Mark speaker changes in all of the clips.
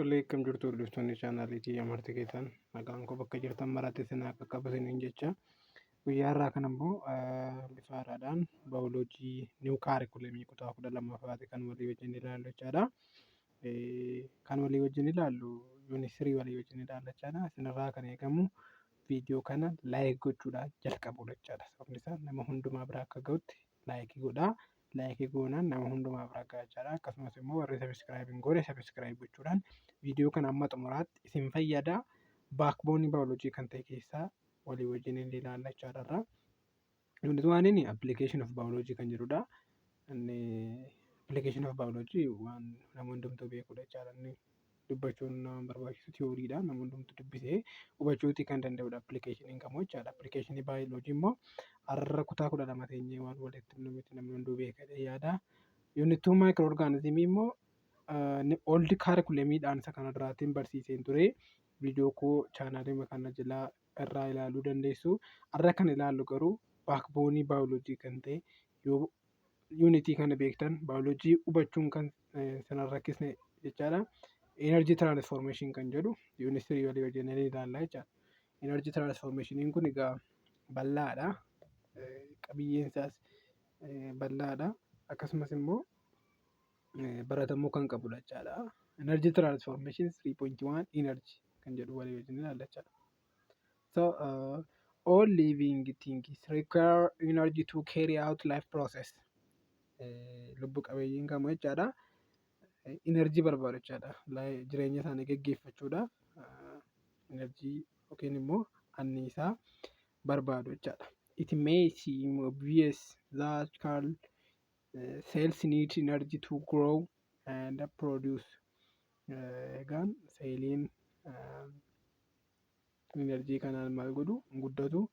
Speaker 1: Tolee, akkam jirtu hordoftoonni chaanaalii kiyya marti keessan? Nagaan koo bakka jirtan maratti isin haa qaqqabu isiniin jecha. Guyyaa har'aa kana immoo bifa haaraadhaan baayoloojii new curriculum kutaa 12ffaati kan walii wajjin ilaallu jechaadha. Kan walii wajjin ilaallu unit 3 walii wajjin ilaalla jechaadha. Isinirraa kan eegamu viidiyoo kana like gochuudhaan jalqabuudha jechaadha. Sababni isaa nama hundumaa bira akka gahutti like godhaa. Like goonaan nama hundumaa bira gaha jechaadha. Akkasumas immoo warri subscribe hin goone subscribe gochuudhaan viidiyoo kana amma xumuraatti isin fayyada. Backbone baayoloojii kan ta'e keessaa walii wajjin inni ilaalla jechaadha. Unit oneiin application of biology kan jedhudha. Inni application of biology waan nama hundumtuu beekudha jechaadha. Inni dubbachuun nama barbaachisu tiyooriidha. Nama hundumtuu dubbisee hubachuutii kan danda'udha applicationiin kamuu jechaadha. Applicationii biology immoo har'a kutaa 12 teenyee waan walitti himnu miti, namni hunduu beeka yaada. Unit 2 microorganismii immoo old curriculumiidhaan isa kana duraatiin barsiiseen ture. Viidiyoo koo chaanaalii kana jalaa irraa ilaaluu dandeessu. Har'a kan ilaallu garuu backbone baayoloojii kan ta'e, yoo unitii kana beektan baayoloojii hubachuun kan sana rakkisne jechaadha. Energy transformation kan jedhu unit 3 walii wajjin ilaalla jechaadha. Energy transformationiin kun egaa bal'aadha. Qabiyyeen isaas bal'aadha. Akkasumas immoo baratamuu kan qabudha jechaadha. Energy transformation 3.1 energy kan jedhu walii wajjin ilaalla jechaadha. So all living things require energy to carry out life process. Lubbu qabeeyyiin kamuu jechaadha. Energy barbaadu jechaadha. Jireenya isaanii geggeeffachuudhaaf energy yookiin immoo anniisaa barbaadu jechaadha. It may seem obvious that cells need energy to grow and produce. Egaan seeliin energy kanaan maal godhu? Guddatu,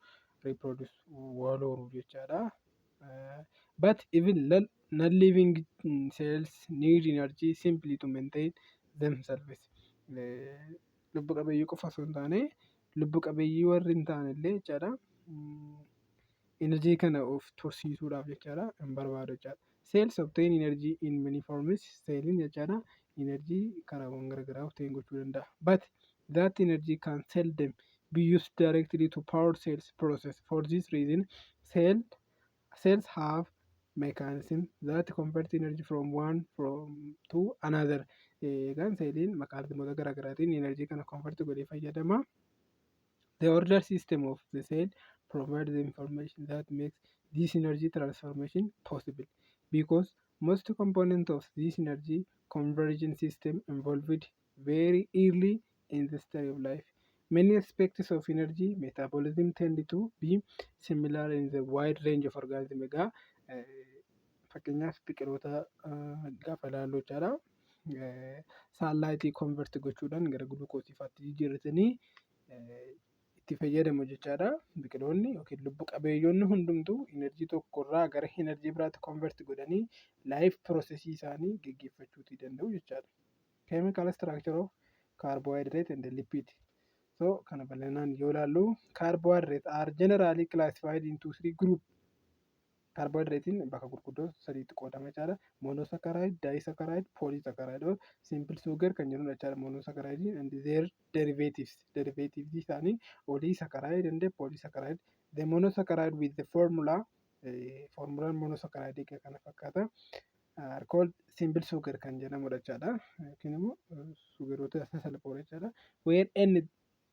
Speaker 1: reproduce, wal horu jechaadha. But even non-living cells need energy simply to maintain themselves. Lubbu qabeeyyii qofa osoo hin taane, lubbu qabeeyyii warri hin taane illee jechaadha. Energy kana of tursiisuudhaaf jechaadha hin barbaadu jechaadha. Cells obtain energy in many forms. Seeliin jechaadha energy karaawwan garaagaraa obtain gochuu danda'a. But that energy can seldom be used directly to power cells process. For this reason, cells have mechanism that convert energy from one from to another. Egaan seeliin mechanismoota garaagaraatiin energy kana convert godhee fayyadama. The order system of the cell provides the information that makes this energy transformation possible. Because most components of this energy conversion system evolved very early in the history of life, many aspects of energy metabolism tend to be similar in the wide range of organisms. Egaa fakkeenyaaf biqiloota gaafa ilaallu jechaadha. Sunlightii convert gochuudhaan gara gulukoosii fa'aatti jijjiirratanii itti fayyadamu jechaadha. Biqiloonni yookiin lubbu qabeeyyoonni hundumtuu energy tokkorraa gara energy biraatti convert godhanii life processii isaanii geggeeffachuutii danda'u jechaadha. Chemical structure of carbohydrate and lipid. So kana bal'inaan yoo ilaallu, carbohydrate are generally classified into three group. Carbohydratein bakka gurguddoo sadiitti qoodama jechaadha. Monosaccharide, disaccharide, polysaccharide or simple sugar kan jedhudha jechaadha. Monosaccharide and their derivatives. Derivatives isaanii oligosaccharide and polysaccharide. The monosaccharide with the formula, formulaan monosaccharide kana fakkaata. Are called simple sugar kan jedhamudha jechaadha. Yookiin immoo sugaroota sasalphoo jechaadha. Where n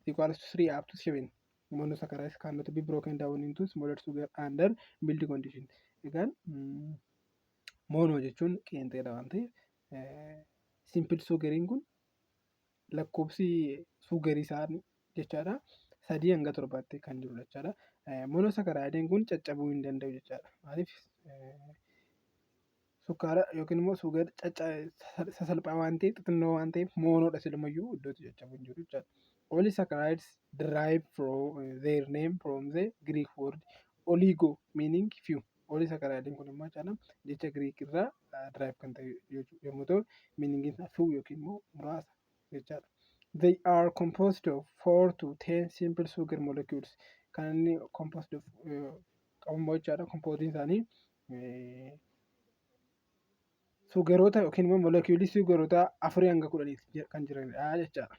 Speaker 1: equals to 3 up to 7, monosaccharides cannot be broken down into smaller sugar under mild condition. Egaan mono jechuun qeenxeedha waan ta'eef, simple sugariin kun lakkoofsi sugarii isaa jechaadha 3 hanga 7tti kan jirudha jechaadha. Monosaccharideen kun caccabuu hin danda'u jechaadha. Maaliif? Sukkaara yookiin immoo sugara sasalphaa waan ta'eef, xixinnoo waan ta'eef, monodha silumayyuu iddootti caccabu hin jiru jechaadha. Polysaccharides derive from their name from the Greek word oligo, meaning few. Polysaccharideen kun immoo jechaadha jecha Greek irraa derive kan ta'e yommuu ta'u, meaning isaa few yookiin immoo muraasa jechaadha. They are composed of 4 to 10 simple sugar molecules. Kan inni composed of qabu jechaadha. Composing isaanii Sugaroota yookiin immoo molekiulii sugaroota 4 hanga 10 kan jiranidha jechaadha.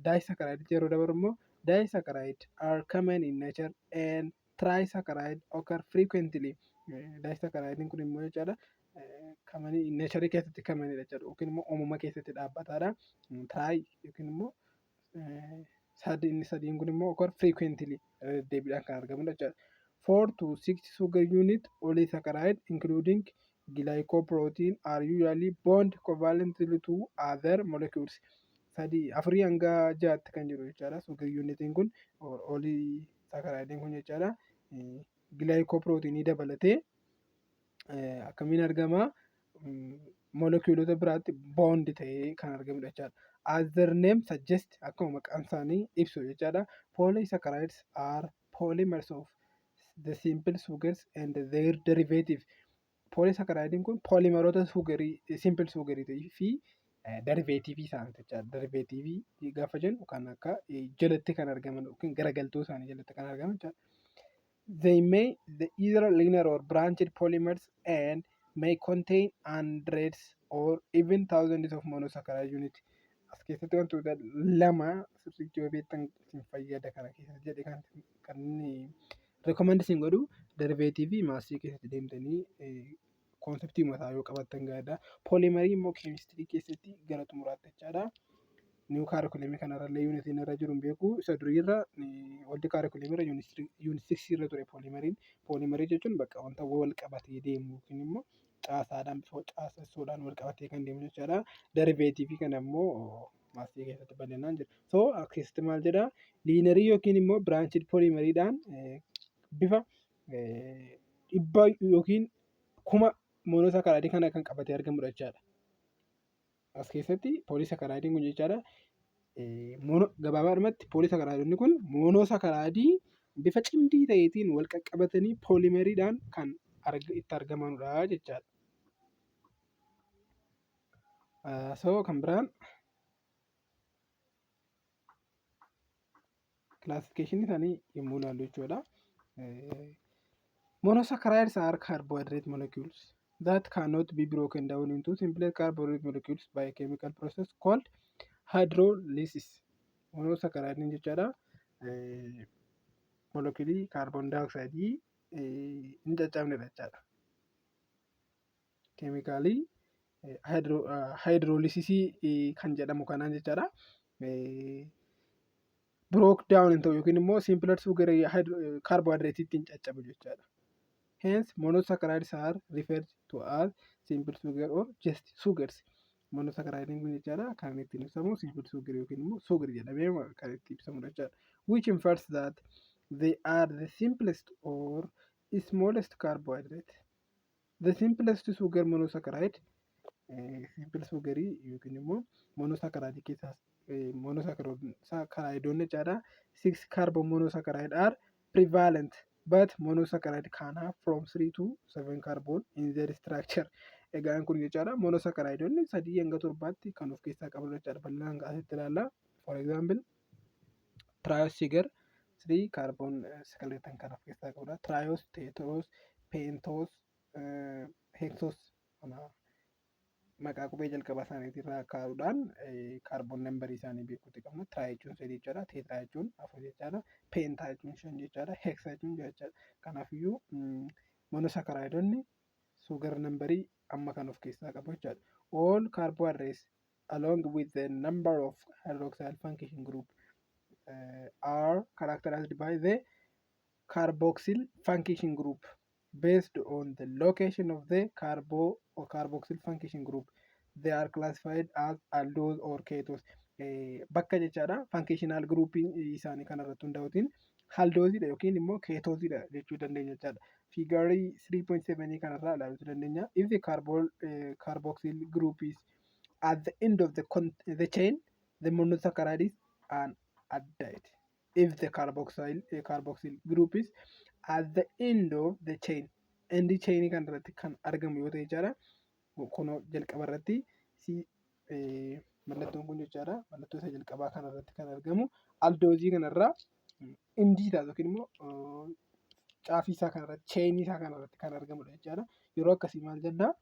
Speaker 1: Disaccharide yeroo dabaru immoo, disaccharide are common in nature and trisaccharide occur frequently. Disaccharide kun immoo jechaadha, common in nature keessatti commonidha jechaadha, yookiin immoo uumama keessatti dhaabbataadha. Tri yookiin immoo inni sadiin kun immoo occur frequently, deddeebiidhaan kan argamudha jechaadha. 4 to 6 sugar unit polysaccharide, including glycoprotein, are usually bond covalently to other molecules. 4 hanga 6tti kan jiru jechaadha. Sugar unitiin kun, polysaccharideiin kun jechaadha. Glycoproteinii dabalatee akkamiin argama? Moleculeota biraatti bond ta'ee kan argamudha jechaadha. As their name suggest, akkuma maqaan isaanii ibsu jechaadha. Polysaccharides are polymers of the simple sugars and their derivative. Polysaccharideiin kun polymeroota sugarii, simple sugarii fi derivativeii isaaniiti jechaadha. Derivativeii gaafa jennu kan akka jalatti kan argaman yookiin garagaltoo isaanii jalatti kan argaman jechaadha. They may the either linear or branched polymers and may contain hundreds or even thousands of monosaccharide unit. As keessatti wantoota lama sirriitti yoo beektan isin fayyada kana keessatti jedhe kan inni recommend isin godhu, derivativeii mathsii keessatti deemtanii conceptii mataa yoo qabaattan gaariidha. Polymerii immoo chemistryii keessatti gara xumuraatti jechaadha. New curriculumii kanarrallee unitiin irra jiru hin beeku. Isa duriirra, old curriculumiirra, unit sixii irra ture polymeriin. Polymerii jechuun bakka wanta wal qabatee deemu yookiin immoo caasaadhaan, bifa caasessuudhaan wal qabatee kan deemu jechaadha. Derivativeii kana immoo mathsii keessatti bal'inaan jira. So as keessatti maal jedhaa? Linearii yookiin immoo branched polymeriidhaan bifa dhibba yookiin kuma monosaccharideii kana kan qabatee argamudha jechaadha. As keessatti polysaccharideiin kun jechaadha. Gabaabaadhumatti polysaccharideonni kun monosaccharideii bifa cimdii ta'eetiin wal qaqqabatanii polymeriidhaan kan itti argamanudha jechaadha. So kan biraan classificationii isaanii yommuu ilaallu jechuudha. Monosaccharides are carbohydrate molecules that cannot be broken down into simpler carbohydrate molecules by a chemical process called hydrolysis. Monosaccharides jechaadha. Moleculeii carbon dioxideii hin caccabnedha jechaadha. Chemicalii hydrolysisii kan jedhamu kanaan jechaadha. Broke down hin ta'u yookiin immoo simpler sugar carbohydrate hin caccabu jechaadha. Hence, monosaccharides are referred to as simple sugar or just sugars. Monosaccharideiin kun jechaadha kan ittiin ibsamu simple sugar yookiin immoo sugar jedhamee kan itti ibsamudha jechaadha. Which infers that they are the simplest or smallest carbohydrate. The simplest sugar monosaccharide, simple sugarii yookiin immoo monosaccharideii keessaa monosaccharideonni jechaadha. Six carbon monosaccharide are prevalent, but monosaccharide can have from 3 to 7 carbon in their structure. Egaan kun jechaadha, monosaccharideonni 3 hanga 7tti kan of keessaa qaban jechaadha. Bal'inaan asitti ilaalla. For example, triose sugar, 3 carbon skeleton kan of keessaa qabudha. Triose, tetrose, pentose, hexose kana maqaa qubee jalqaba isaaniitirraa kaa'uudhaan carbon numberii isaanii beekuutti qabna. Tri jechuun sadii jechaadha. Tetra jechuun afur jechaadha. Penta jechuun shan jechaadha. Hexa jechuun jaha jechaadha. Kanaafiyyuu monosaccharideonni sugar numberii amma kan of keessaa qabu jechaadha. All carbohydrates, along with the number of hydroxyl function group, are characterized by the carboxyl function group. Based on the location of the carbo or carboxyl function group, they are classified as aldose or ketose. Bakka jechaadha functional groupiin isaanii kanarratti hundaa'uutiin aldoseiidha yookiin immoo ketoseiidha jechuu dandeenya jechaadha. Figureii 3.7 kanarraa ilaaluu dandeenya. If the carboxyl group is at the end of the chain, the monosaccharide is an aldehyde. If the carboxyl group is at the end of the chain, end chain kan irratti kan argamu yoo ta'e jechaadha. Kunoo jalqaba irratti mallattoon kun jechaadha. Mallattoo isa jalqabaa kanarratti kan argamu aldoseii kanarraa endii ta'a yookiin immoo caafii isaa kanarratti, chainii isaa kanarratti kan argamudha jechaadha. Yeroo akkasii maal jennaa?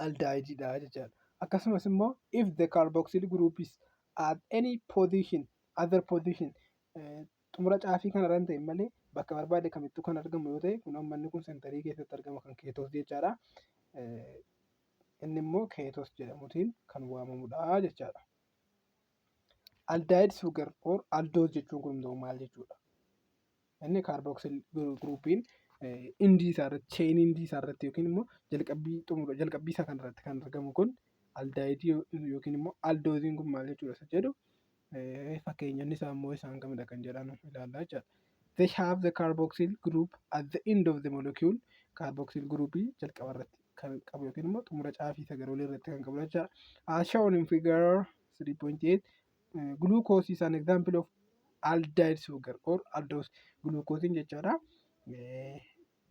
Speaker 1: Aldehydeidha jechaadha. Akkasumas immoo if the carboxyl group is at any position, other position, xumura caafii kanarra hin ta'in malee bakka barbaade kamittuu kan argamu yoo ta'e, kun amma inni kun centerii keessatti argama kan ketose jechaadha. Inni immoo ketose jedhamuutiin kan waamamudha jechaadha. Aldehyde sugar or aldose jechuun kun immoo maal jechuudha? Inni carboxyl groupiin endii isaa irratti, chain endii isaa irratti yookiin immoo jalqabbii xumura jalqabbii isaa kanarratti kan argamu kun aldehydeii yookiin immoo aldoseiin kun maal jechuudha isa jedhu, fakkeenyonni isaa immoo isaan kamidha kan jedhan ilaallaa jechaadha. They have the carboxyl group at the end of the molecule. Carboxyl groupii jalqaba irratti kan qabu yookiin immoo xumura caafii isa gara olii irratti kan qabu jechaadha. As shown in figure 3.8, glucose is an example of aldehyde sugar or aldose. Glucose jechaadha.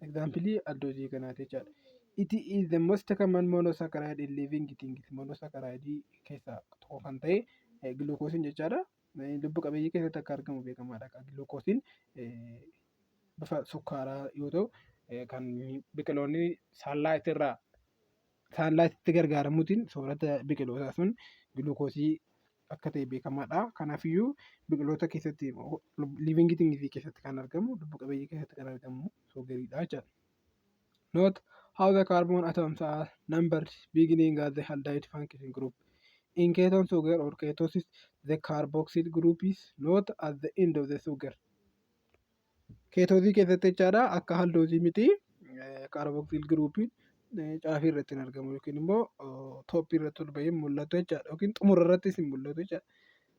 Speaker 1: Example aldosii kanaati jechaadha. It is the most common monosaccharide in living things. Monosaccharide keessaa tokko kan ta'e glucose jechaadha. Lubbu qabeeyyii keessatti akka argamu beekamaadha. Glucoseiin bifa sukkaaraa yoo ta'u, kan biqiloonni sunlight irraa sunlightitti gargaaramuutiin soorata biqilootaa sun glucoseii akka ta'e beekamaadha. Kanaafiyyuu biqiloota keessatti, living things keessatti kan argamu, lubbu qabeeyyii keessatti kan argamu sugariidha jechaadha. Note how the carbon atoms are numbered beginning at the aldehyde function group. In ketone sugar or ketoses, the carboxyl group is not at the end of the sugar. Ketoseii keessatti jechaadha, akka aldoseii miti, carboxyl groupiin caafii irratti hin argamu yookiin immoo topii irratti ol bahee mul'atu jechaadha yookiin xumura irrattis hin mul'atu jechaadha.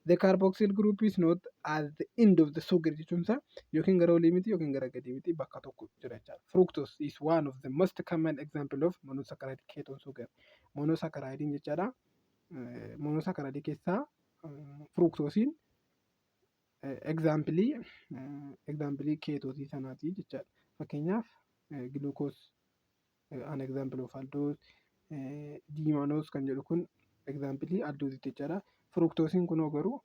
Speaker 1: The carboxyl group is not at the end of the sugar jechuun isaa yookiin gara olii miti yookiin gara gadii miti, bakka tokko jira jechaadha. Fructose is one of the most common example of monosaccharide ketone sugar. Monosaccharide jechaadha. Monosaccharide keessaa fructoseiin exampleii ketoseii sanaati jechaadha. Fakkeenyaaf, glucose an example of aldose, D-mannose kan jedhu kun exampleii aldoseiiti jechaadha. Fructoseiin kunoo garuu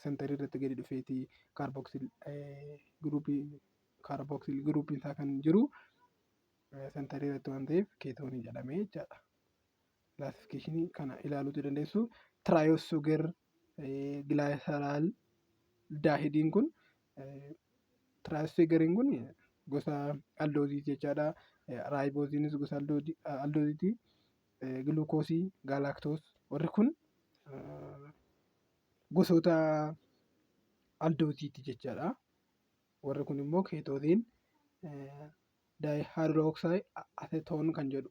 Speaker 1: centerii irratti gadi dhufeeti carboxyl groupiin isaa kan jiru centerii irratti waan ta'eef ketoneii jedhame jechaadha. Classificationii kana ilaaluutu dandeessu. Triose sugar, glyceraldehydeiin kun, triose sugariin kun gosa aldoseiiti jechaadha. Riboseiinis gosa aldoseiiti. Glucoseii, galactose warri kun gosoota aldoseiiti jechaadha. Warri kun immoo ketoseiin, dihydroxyacetone kan jedhu,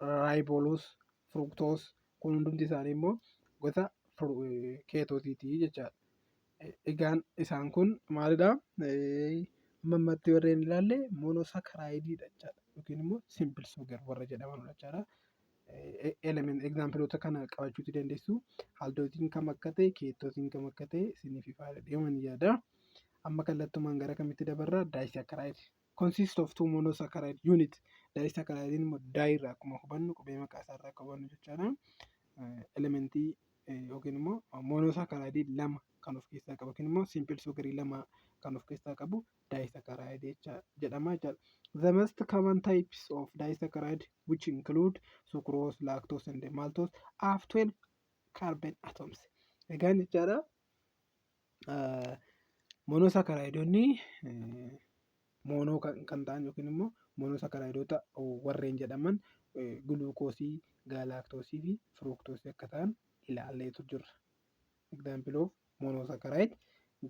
Speaker 1: ribulose, fructose kun hundumti isaanii immoo gosa ketoseiiti jechaadha. Egaan isaan kun maalidhaa? Amma ammatti warreen ilaalle monosaccharideiidha jechaadha. Yookiin immoo simple sugar warra jedhamanidha jechaadha. Exampleoota kana qabachuutii dandeessu. Aldoseiin kam akka ta'e, ketoseiin kam akka ta'e isiniif ifaadha jedheen yaada. Amma kallattumaan gara kamitti dabarraa? Disaccharide. Consist of two monosaccharide unit. Disaccharideiin immoo di irraa akkuma hubannu, qubee maqaa isaarraa akka hubannu jechaadha. Elementii yookiin immoo monosaccharideii lama kan of keessaa qabu yookiin immoo simple sugarii lama kan of keessaa qabu disaccharideii jedhama jechaadha. The most common types of disaccharide, which include sucrose, lactose and maltose, have 12 carbon atoms. Egaan jechaadha, monosaccharideonni mono kan ta'an yookiin immoo monosaccharideota warreen jedhaman glucoseii, galactoseii fi fructoseii akka ta'an ilaalleetu jirra. Example of monosaccharide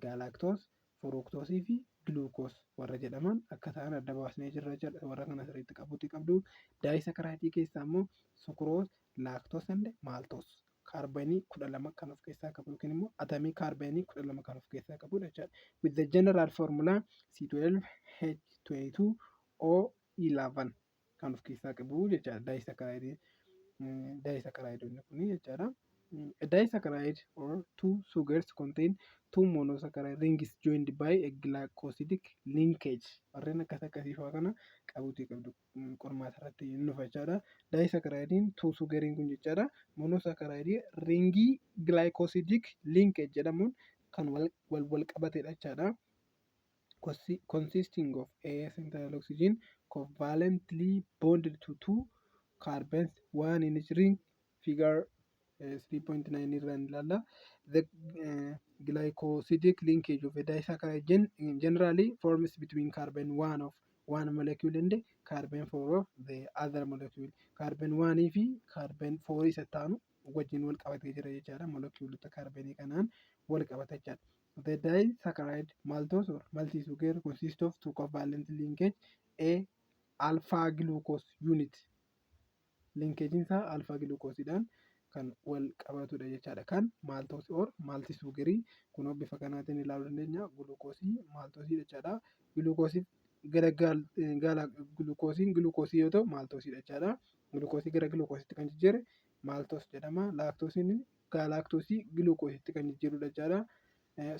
Speaker 1: galactose, fructoseii fi glucose warra jedhaman akka ta'an adda baasnee jirra jechuudha. Warra kana sirriitti qabuutii qabdu. Disaccharideii keessaa immoo sucrose, lactose and maltose kaarboonii 12 kan of keessaa qabu yookiin immoo atamii kaarboonii 12 kan of keessaa qabudha jechuudha. With the general formula C12H22O11 kan of keessaa qabu jechaadha. Disaccharideonni kun jechaadha. A disaccharide or two sugars contain two monosaccharide rings joined by a glycosidic linkage. Warreen akkas akkasii fa'aa kana qabuutii qabdu, qormaata irratti hin dhufa jechaadha. Disaccharideiin two sugariin kun jechaadha. Monosaccharide ringii glycosidic linkage jedhamuun kan wal wal qabatedha jechaadha. Consisting of a central oxygen covalently bonded to two carbons, one in each ring, figure 3.9 irraa ni ilaalla. The glycosidic linkage of a disaccharide generally forms between carbon one of one molecule and carbon four of the other molecule. Carbon one fi carbon four isa taanu wajjin wal qabatee jira jechaadha. Moleculeota carbonii kanaan wal qabata jechaadha. The disaccharide maltose or maltisugar consists of two covalent linkage, a alpha glucose unit. Linkagein isaa alpha glucoseidhaan kan wal qabatudha jechaadha. Kan maltose or maltisugarii kunoo bifa kanaatiin ilaaluu dandeenya. Glukoosii maltosii jechaadha. Glukoosii gara glukoosiin glukoosii yoo ta'u maltosiidha jechaadha. Glukoosii gara glukoosiitti kan jijjiire maltose jedhama. Laaktoosiin gaalaaktoosii glukoosiitti kan jijjiirudha jechaadha.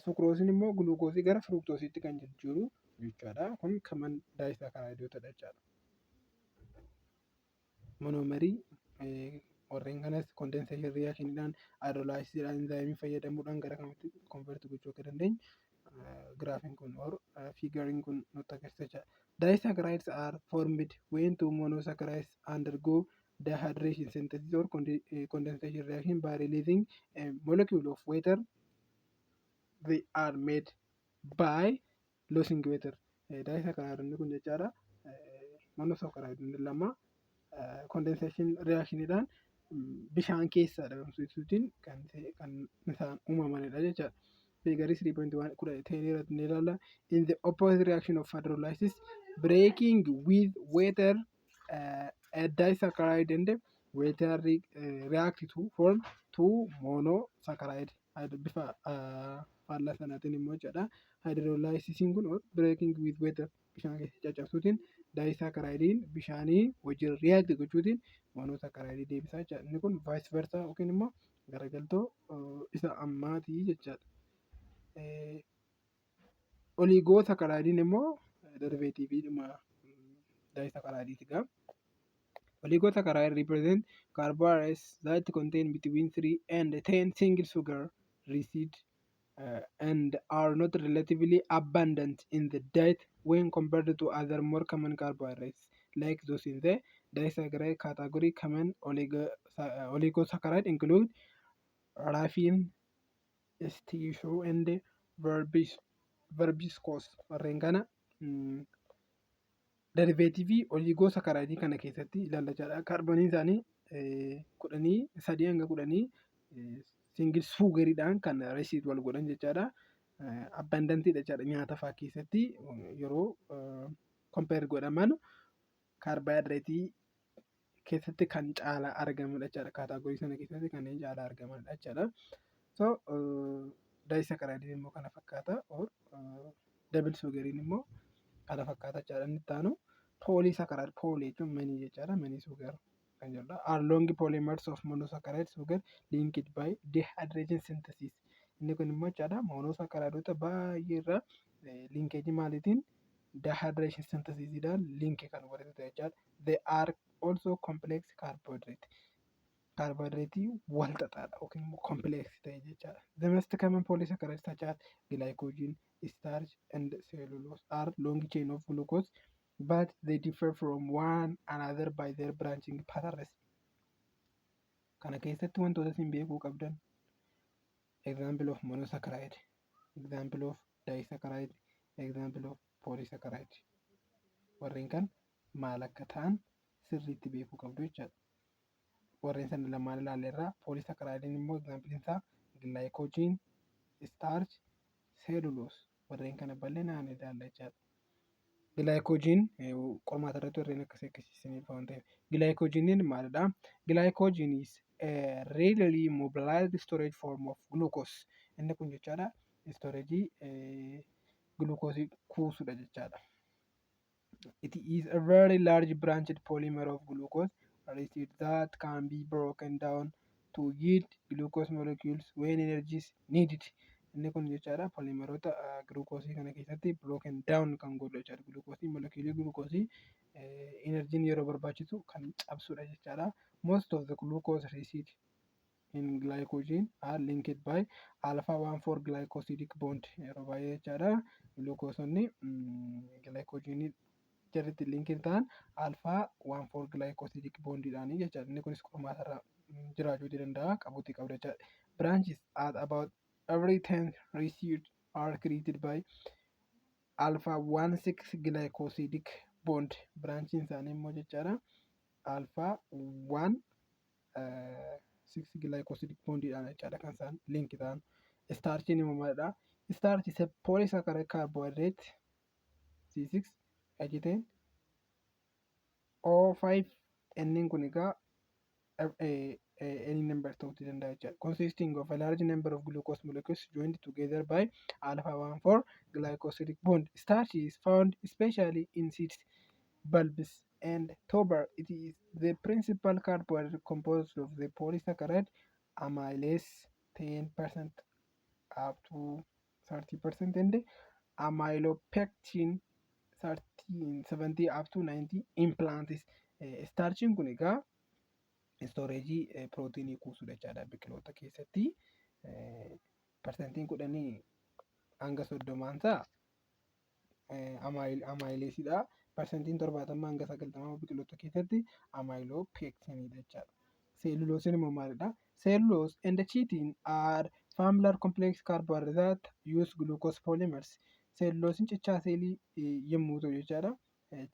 Speaker 1: Sukroosiin immoo glukoosii gara firuktoosiitti kan jijjiiru jechaadha. Kun common disaccharideotadha jechaadha. Monomerii warreen kanas condensation reactioniidhaan, hydrolysisiidhaan, enzymeii fayyadamuudhaan gara kamitti convert gochuu akka dandeenyu giraafiin kun or figureiin kun nutti agarsiisa jechaadha. Disaccharides are formed when two monosaccharides undergo dehydration synthesis or condensation reaction by releasing a molecule of water. They are made by losing water. Disaccharideonni kun jechaadha. Monosaccharideonni lama condensation reactioniidhaan bishaan keessaa dhabamsiisuutiin kan isaan uumamanidha jechaadha. Figureii 3.1 irratti ni ilaalla. In the opposite reaction of hydrolysis, breaking with water, a disaccharide and water react to form two monosaccharide. Bifa faallaa sanaatiin immoo jechaadha. Hydrolysisiin kun breaking with water, bishaan keessa caccabsuutiin disaccharideiin bishaanii wajjin react gochuutiin monosaccharideii deebisaa jechaadha. Inni kun vice versa yookiin immoo garagaltoo isa ammaatii jechaadha. Oligosaccharideiin immoo derivativeiidhuma disaccharideiiti egaa. Oligosaccharide represent carbohydrates that contain between 3 and 10 single sugar residues and are not relatively abundant in the diet when compared to other more common carbohydrates like those in the disaccharide category. Common oligosaccharide include raffinose, and verbascose. Warreen kana derivativeii oligosaccharideii kana keessatti ilaalla jechaadha. Kaarbooniin isaanii 13 hanga 10 single sugariidhaan kan residue wal godhan jechaadha. Abundantiidha jechaadha nyaata fa'aa keessatti yeroo compare godhaman kaarboohayidireetii keessatti kan caalaa argamudha jechaadha. Categoryii sana keessatti kanneen caalaa argamanidha jechaadha. So disaccharideiin immoo kana fakkaata. Double sugariin immoo kana fakkaata jechaadha. Inni itti aanu polysaccharide. Poly jechuun many jechaadha. Many sugar kan jedhudha. Are long polymers of monosaccharide sugar linked by dehydration synthesis. Inni kun immoo jechaadha monosaccharideota baay'ee irraa linkageii maaliitiin dehydration synthesisiidhaan linkii kan godhatu jechaadha. They are also complex carbohydrate. Carbohydrate wal xaxaadha yookiin immoo complex ta'e jechaadha. The most common polysaccharides such as glycogen, starch and cellulose are long chain of glucose, but they differ from one another by their branching patterns. Kana keessatti wantoota isin beekuu qabdan: example of monosaccharide, example of disaccharide, example of polysaccharide. Warreen kan maal akka ta'an sirriitti beekuu qabdu jechaadha. Warreen sana lamaan ilaalleerraa, polysaccharideiin immoo example isaa glycogen, starch, cellulose, warreen kana bal'inaan ilaalla jechaadha. Glycogen qormaata irratti warreen akkasii akkasiisanii waan ta'eef. Glycogeniin maalidhaa? Glycogen is a readily mobilized storage form of glucose. Inni kun jechaadha storageii glukoosii kuusudha jechaadha. It is a very large branched polymer of glucose residue that can be broken down to yield glucose molecules when energy is needed. Inni kun jechaadha polymeroota glukoosii kana keessatti broken down kan godhu jechaadha. Glukoosii moleculeii glukoosii energyiin yeroo barbaachisu kan cabsudha jechaadha. Most of the glucose residue in glycogen are linked by alpha 1,4 glycosidic bond yeroo baay'ee jechaadha. Glukoosonni glycogenii Jarri ittiin linkii ta'an alpha 1,4 glycosidic bondiidhaanii jechaadha. Inni kunis qormaatarra jiraachuu danda'a, qabuutii qabda jechaadha. Branches at about every 10 residue are created by alpha 1,6 glycosidic bond. Branchiin isaanii immoo jechaadha alpha 1,6 glycosidic bondiidhaan jechaadha kan isaan link ta'an. Starchiin immoo maalidha? Starch is a polysaccharide carbohydrate C6 H10 O5. Inni kun egaa any number ta'uu danda'a jechaadha. Consisting of a large number of glucose molecules joined together by alpha 1,4 glycosidic bond. Starch is found especially in seeds, bulbs, and tuber. It is the principal carbohydrate composed of the polysaccharide amylose 10% up to 30% and amylopectin 30, 70 up to 90 in plants. Starchiin kun egaa storage pirootiinii kuusuudha jechaadha biqiloota keessatti. 10% hanga 30n isaa amylosedha. 70% hanga 90 biqiloota keessatti amylopectinidha jechaadha. Celluloseiin immoo maalidha? Cellulose and chitin are familiar complex carbohydrates that use glucose polymers. Celluloseiin cichaa seelii yommuu ta'u jechaadha.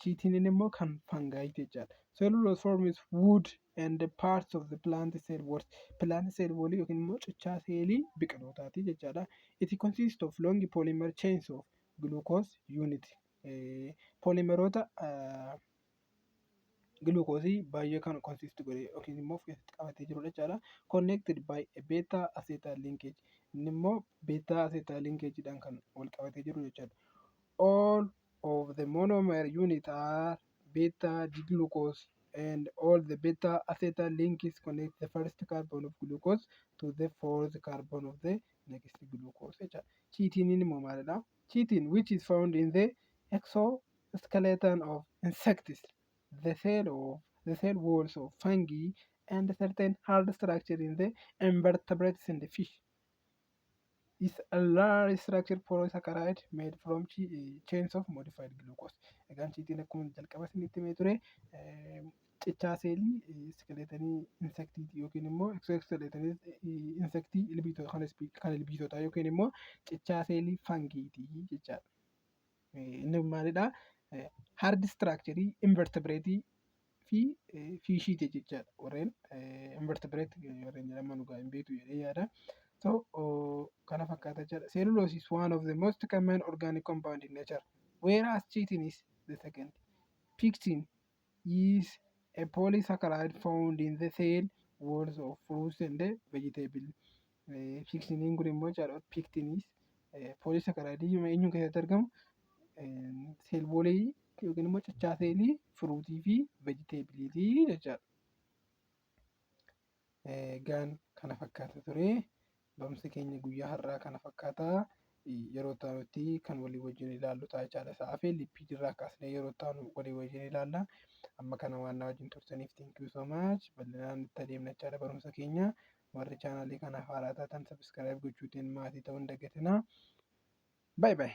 Speaker 1: Chitiniin immoo kan fungiiti jechaadha. Cellulose forms wood and parts of the plant cell walls. Plant cell wall yookiin immoo cichaa seelii biqilootaati jechaadha. It consists of long polymer chains of glucose unit. Polymeroota glucose baay'ee kan consist godhe yookiin immoo of keessatti qabatee jirudha jechaadha. Connected by a beta acetal linkage. Inni immoo beta acetal linkageidhaan kan wal qabatee jiru jechaadha. All of the monomer unit are beta D-glucose and all the beta acetal links connect the first carbon of glucose to the fourth carbon of the next glucose jechaadha. Chitiniin immoo maalidha? Chitin, which is found in the exoskeleton of insects, the cell walls of fungi and certain hard structure in the invertebrates and the fish, is a large structure polysaccharide made from chains of modified glucose. Egaan chitin akkuma jalqaba isinitti himee ture cichaa seelii skeletonii insectiiti yookiin immoo exoskeletonii insectii kan ilbiisotaa yookiin immoo cichaa seelii fungiiti jechaadha. Inni maalidhaa? Hard structure invertebrateii fi fishiiti jechaadha. Warreen invertebrate warreen jedhaman dhugaa hin beektu jedhee yaada. So kana fakkaata jechaadha. Cellulose is one of the most common organic compound in nature, whereas chitin is the second. Pectin is a polysaccharide found in the cell walls of fruits and vegetable. Pectiniin kun immoo jechaadha. Pectin is polysaccharide eenyu keessatti argamu? Cell wallii yookiin immoo cichaa seelii fruitii fi vegetableiitii jechaadha. Egaan kana fakkaata ture. Barumsi keenya guyyaa har'aa kana fakkaata. Yeroo itti kan walii wajjin ilaallu ta'a jechaadha. Isa hafe lipidirraa kaasnee yeroo itti aanu walii wajjin ilaalla. Amma kana waan na wajjin turtaniif thank you so much. Bal'inaan itti adeemna jechaadha barumsa keenya. Warri channelii kanaaf haaraa taatan subscribe gochuutiin maatii ta'uu hin dagatinaa. Bye bye.